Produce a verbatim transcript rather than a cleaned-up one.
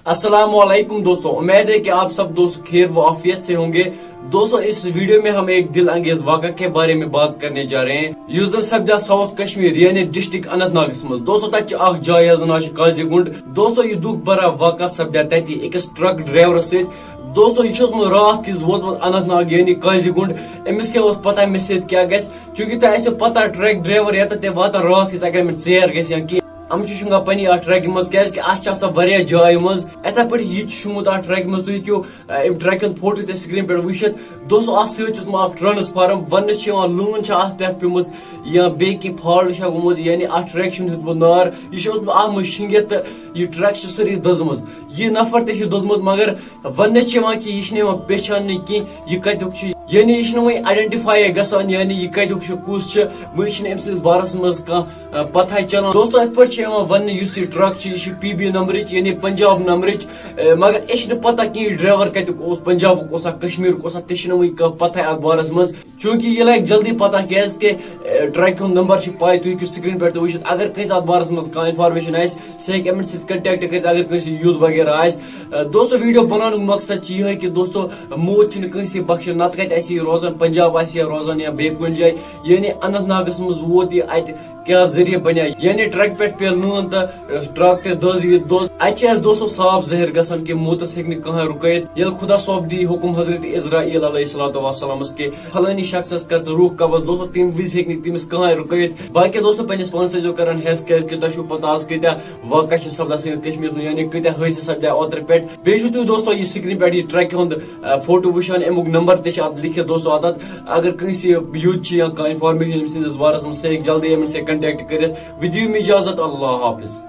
السلام علیکم دوستو، امید ہے کہ آپ سب دوست خیر و عافیت سے ہوں گے۔ دوستو، اس ویڈیو میں ہم ایک دل انگیز واقعہ کے بارے میں بات کرنے جا رہے ہیں، یُس زن سپدیو ساؤتھ کشمیر یعنی ڈسٹرکٹ اننت ناگس منٛز۔ دوستو، تتہِ چھِ اکھ جاے یتھ زن ناو چھُ قاضی گُنڈ۔ دوستو، یہِ دُکھ بھرا واقعہ سپدیو تتہِ أکِس ٹرک ڈرائیورس سۭتۍ۔ دوستو، یہِ چھُ اوسمُت راتھ کِس ووتمُت اننت ناگ یعنی قاضی گُنڈ۔ أمِس کیٛاہ اوس پتہ مےٚ سۭتۍ کیٛاہ گژھِ؟ چونکہ تۄہہِ آسیو پتہ، ٹرک ڈرائیور ییٚتٮ۪تھ تہِ واتان راتھ کِژھ اگر مےٚ ژیر گژھِ یا کینٛہہ، یِم چھِ شۄنٛگان پننہِ اَتھ ٹرکہِ منٛز، کیٛازِ کہِ اَتھ چھِ آسان واریاہ جایہِ منٛز۔ یِتھے پٲٹھۍ یہِ تہِ چھُ شۄنٛگمُت اَتھ ٹرکہِ منٛز، تُہۍ ہیٚکِو، اَ، اَمہِ ٹرکہِ ہُنٛد فوٹو تہِ سکریٖن پٮ۪ٹھ وٕچھِتھ۔ دوستو، اَتھ سۭتۍ چھُ اوسمُت اَکھ ٹرانسفارم، وَننہٕ چھِ یِوان لٲن چھِ اَتھ پٮ۪ٹھ پیٚمٕژ یا بیٚیہِ کینٛہہ فالٹ چھا گوٚمُت، یعنی اَتھ ٹرکہِ چھُنہٕ ہیوٚتمُت نار، یہِ چھُ اوسمُت اَتھ منٛز شۄنٛگِتھ تہٕ یہِ ٹرک چھِ سٲرٕے دٔزمٕژ۔ یہِ نفر تہِ چھُ دوٚزمُت، مگر وَننہٕ چھِ یِوان کہِ یہِ چھُنہٕ یِوان پہچاننہٕ کینٛہہ، یہِ کَتیُک چھُ، یعنی یہِ چھُنہٕ وۄنۍ آئیڈینٹیفائی گژھان، یعنی یہِ کَتیُک چھُ، کُس چھُ، وۄنۍ چھُنہٕ أمۍ سٕنٛدِس بارَس منٛز کانٛہہ، اَ، پَتہٕ ہَے چَلان۔ دوستو، یِتھ پٲٹھۍ چھِ یِوان وَننہٕ، یُس یہِ ٹرٛک چھِ، یہِ چھِ پی بی نمبرٕچ، یعنی پنجاب نمبرٕچ، اَ، مگر أسۍ چھِنہٕ پَتہ کینٛہہ، یہِ ڈرٛایوَر کَتیُک اوس، پنجابُک اوسا، کشمیٖرُک اوسا، تہِ چھِنہٕ وۄنۍ کانٛہہ پَتہٕ ہَے اَتھ بارَس منٛز۔ چوٗنٛکہِ یہِ لَگہِ جلدی پَتہ، کیٛازِکہِ، اَ، ٹرٛکہِ ہُنٛد نمبر چھِ پَے، تُہۍ ہیٚکِو سکریٖن پٮ۪ٹھ تہِ وٕچھِتھ۔ اگر کٲنٛسہِ اَتھ بارَس منٛز کانٛہہ انفارمیشن آسہِ، سُہ ہیٚکہِ یِمن سۭتۍ کنٹیکٹ کٔرِتھ، اگر کٲنٛسہِ یوٗتھ وغیرہ آسہِ۔ اہ، دوستو، ویڈیو بناونُک مقصد چھُ یِہوٚے کہِ دوستو، موت چھِنہٕ کٲنٛسہِ بخشان، نتہٕ کتہِ آسہِ یہِ روزان، پنجاب آسہِ یا روزان یا بیٚیہِ کُنہِ جایہِ۔ یعنی اننت ناگس منٛز ووت یہِ، اتہِ کیٛاہ ذٔریعہٕ بنیٛا؟ یعنی ٹرکہِ پٮ۪ٹھ پیٚیہِ لٲن تہٕ، ٹرک تہِ دٔز، یہِ دٔز۔ اتہِ چھِ اَسہِ دوستو صاف ظٲہِر گژھان کہِ موتس ہیٚکہِ نہٕ کٕہٕنۍ رُکٲیِتھ، ییٚلہِ خدا صٲب دی حُکم حضرت عزرائیل علیہ الصلوۃ والسلامس کہِ فلٲنی شخصس کر ژٕ روح قبض۔ دوستو، تٔمۍ وِزِ ہیٚکہِ نہٕ تٔمِس کٕہٕنۍ رُکٲیِتھ۔ باقی دوستو، پننِس پانس ٲسۍزیو کران ہٮ۪س، کیٛازِ کہِ تۄہہِ چھُو پتہ آز کۭتیٛاہ واقعہ چھِ سپدان سٲنِس کشمیٖرس منٛز، یعنی کۭتیٛاہ حٲدثہٕ سپدے اوترٕ پٮ۪ٹھ۔ بیٚیہِ چھُو تُہۍ دوستو یہِ سکریٖن پٮ۪ٹھ یہِ ٹرکہِ ہُنٛد، آ، فوٹو وٕچھان، اَمیُک نمبر تہِ چھِ اَتھ لیکھِتھ دوستو اَتَتھ۔ اگر کٲنٛسہِ یوٗتھ چھِ یا کانٛہہ انفارمیشن أمۍ سٕنٛدِس بارس منٛز، سُہ ہیٚکہِ جلدی یِمن سۭتۍ کنٹیکٹ کٔرِتھ۔ وۄنۍ دِیِو مےٚ اجازت، اللہ حافظ۔